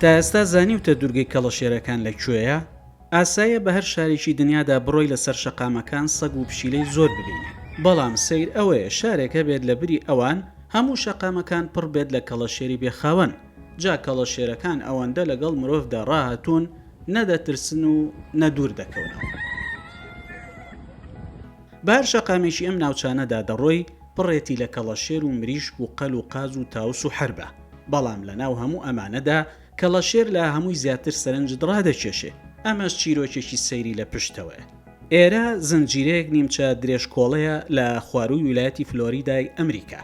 تا ئێستا زانیوتە دورگەی کەڵەشێرەکان لە کوێیە؟ ئاساییە بە هەر شارێکی دنیادا بڕۆی لەسەر شەقامەکان سەگ و پشیلەی زۆر ببینی، بەڵام سەیر ئەوەیە شارێک هەبێت لە بری ئەوان هەموو شەقامەکان پڕ بێت لە کەڵەشێری بێ خاوەن، جا کەڵەشێرەکان ئەوەندە لەگەڵ مرۆڤدا ڕاهاتوون نە دەترسن و نە دوور دەکەونەوە. بە هەر شەقامێکی ئەم ناوچانەدا دەڕۆی پڕێتی لە کەڵەشێر و مریشک و قەل و قاز و تاوس و حەربە، بەڵام لەناو هەموو ئەمانەدا کەڵەشێر لە هەمووی زیاتر سەرنجت ڕادەکێشێ، ئەمەش چیرۆکێکی سەیری لە پشتەوەیە. ئێرە زنجیرەیەک نیمچە درێژکۆڵەیە لە خوارووی ویلایەتی فلۆریدای ئەمریکا،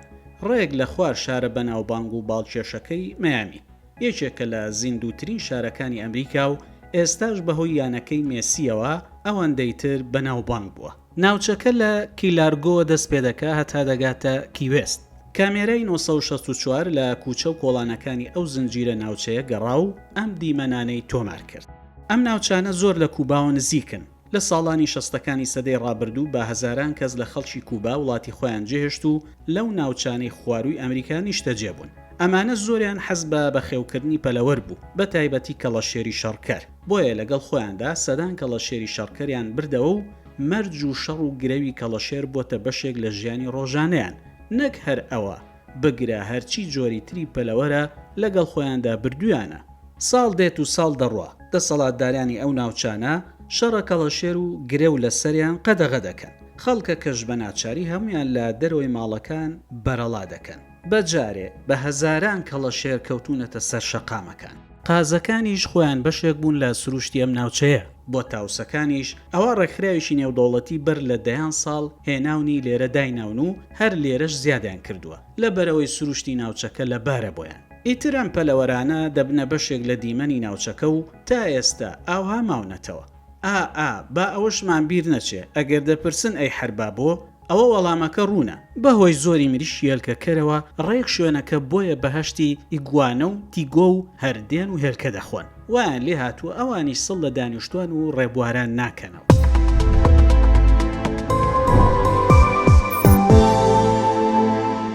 ڕێک لە خوار شارە بەناوبانگ و باڵکێشەکەی مەیامی. یەکێکە لە زیندووترین شارەکانی ئەمریکا و ئێستاش بەهۆی یانەکەی مێسییەوە ئەوەندەی تر بەناوبانگ بووە. ناوچەکە لە کی لارگۆوە دەست پێدەکا هەتا دەگاتە کی وێست. کامێرای 964 لە کوچە و کۆڵانەکانی ئەو زنجیرە ناوچەیە گەڕا و ئەم دیمەنانەی تۆمار کرد. ئەم ناوچانە زۆر لە کوباوە نزیکن. لە ساڵانی شەستەکانی سەدەی ڕابردوو بە هەزاران کەس لە خەڵکی کوبا وڵاتی خۆیان جێهێشت و لەو ناوچانەی خوارووی ئەمریکا نیشتەجێ بوون. ئەمانە زۆریان حەز بە بەخێوکردنی پەلەوەر بوو، بە تایبەتی کەڵەشێری شەڕکەر. بۆیە لەگەڵ خۆیاندا سەدان کەڵەشێری شەڕکەریان بردەوە و مەرج و شەڕ و گرەوی کەڵەشێر بۆتە بەشێک لە ژیانی ڕۆژانەیان. نەک هەر ئەوە، بگرە هەرچی جۆری تری پەلەوەرە لەگەڵ خۆیاندا بردوویانە. ساڵ دێت و ساڵ دەڕوا، دەسەڵاتدارانی ئەو ناوچانە شەڕە کەڵەشێر و گرەو لەسەریان قەدەغە دەکەن، خەڵکەکەش بە ناچاری هەموویان لە دەرەوەی ماڵەکان بەرەڵا دەکەن. بە جارێ بە هەزاران کەڵەشێر کەوتوونەتە سەر شەقامەکان. قازەکانیش خۆیان بەشێک بوون لە سروشتی ئەم ناوچەیە. بۆ تاوسەکانیش ئەوا ڕێکخراوێکی نێودەوڵەتی بەر لە دەیان ساڵ هێناونی لێرە دایناون و هەر لێرەش زیادیان کردووە لەبەرئەوەی سروشتی ناوچەکە لەبارە بۆیان. ئیتر ئەم پەلەوەرانە دەبنە بەشێک لە دیمەنی ناوچەکە و تا ئێستا ئاوها ماونەتەوە. ئا ئا با ئەوەشمان بیر نەچێ ئەگەر دەپرسن ئەی حەربا بۆ؟ ئەوە وەڵامەکە ڕوونە، بەهۆی زۆری مریشکی هێلکەکەرەوە ڕێک شوێنەکە بۆیە بەهەشتی ئیگوانە و تیگۆ و هەردێن و هێلکە دەخۆن، وایان لێهاتووە ئەوانیش سڵ لە دانیشتوان و ڕێبواران ناکەنەوە.